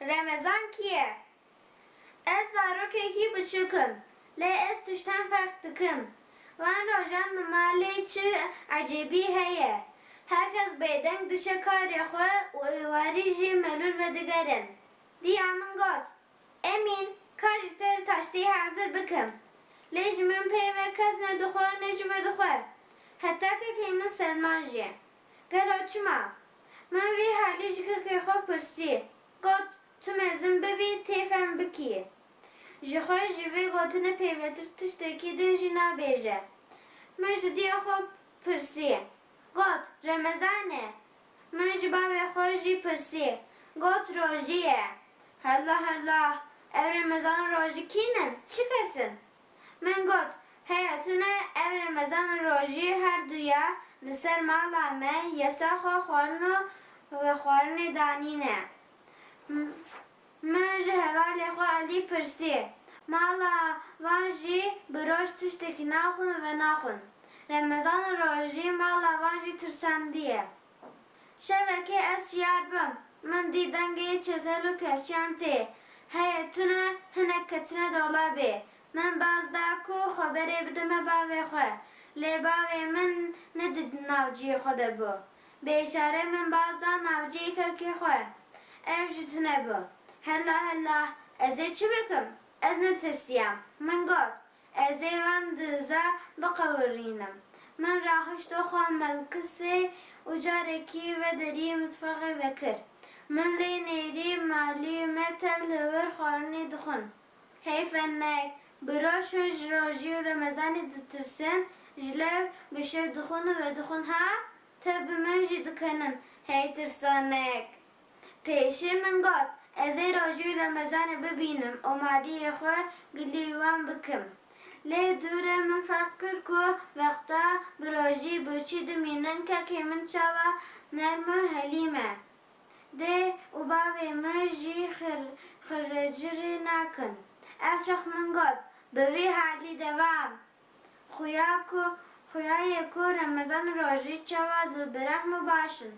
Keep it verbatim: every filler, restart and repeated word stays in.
Remezan kî ye? Ez zarokekî biçûk im, lê ez tiştan ferq dikim. Van rojan min malê çi ecêbî heye. Her kes bêdeng diçe karê xwe û êwarî jî melûl vedigerin. Diya min got, Emîn, ka ji te taştê hazir bikim. Lê ji min pê ve kes ne dixwe ne ji ve dixwe. Heta kekê min Selman jî. Gelo çima? Min vî halî ji kekê xwe pirsî. Got, Tu mezin bibî, tê fem bikî. Ji xwe ji vê gotinê pêvetir tiştekî din jî nabêje. Min ji diya xwe pirsî. Got, Remezan e. Min ji bavê xwe jî pirsî. Got, Rojî ye. Hela hela, ev Remezan û Rojî kî ne? Çi kes in? Min got, Heya tune, ev Remezan û Rojî her duya li ser mala me yesa xwe xwarin û vexwarinê danîne. M-, Min ji hevalê xwe Elî pirsî, Mala van jî bi roj tiştekî naxwin û venaxwin? Remezan û Rojî mala van jî tirsandiye. Şevekê ez şiyar bim, min dî dengê çezel û kevçiyan tê. Heye tune hinek ketine dolabê. Min baz da ku xeberê bidime bavê xwe. Lê bavê min ne di navciyê xwe de bû. Bêçare min baz da navciyê kekê xwe. Ev jî tune bû. Hela hela, ez ê çi bikim? Ez netirsiyam. Min got, Ez ê van diza biqewirînim. Min rahişto xwe melkisê û carekî ve deriyê mitfexê vekir. Min lê nêrî malî me tev li wir xwarinê dixwin. Hey fenek, bi roj hûn ji rojî û Remezanê ditirsin, ji lev bi şev dixwin û vedixwin ha? Tev bi min jî dikenin, hey tirsanek. Pêşî min got, Ez ê rojî û Remezanê bibînim û maliyê xwe gilî wan bikim. Lê dû re min ferq kir ku wexta bi rojî birçî dimînin, kekê min çawa nerm û helîm e. Dê û bavê min jî xir-, xirrecirî nakin. Ev çax min got, Bi vî halî devam. Xuya ku, xuya ye ku Remezan û rojî çawa dilbirexm û baş in.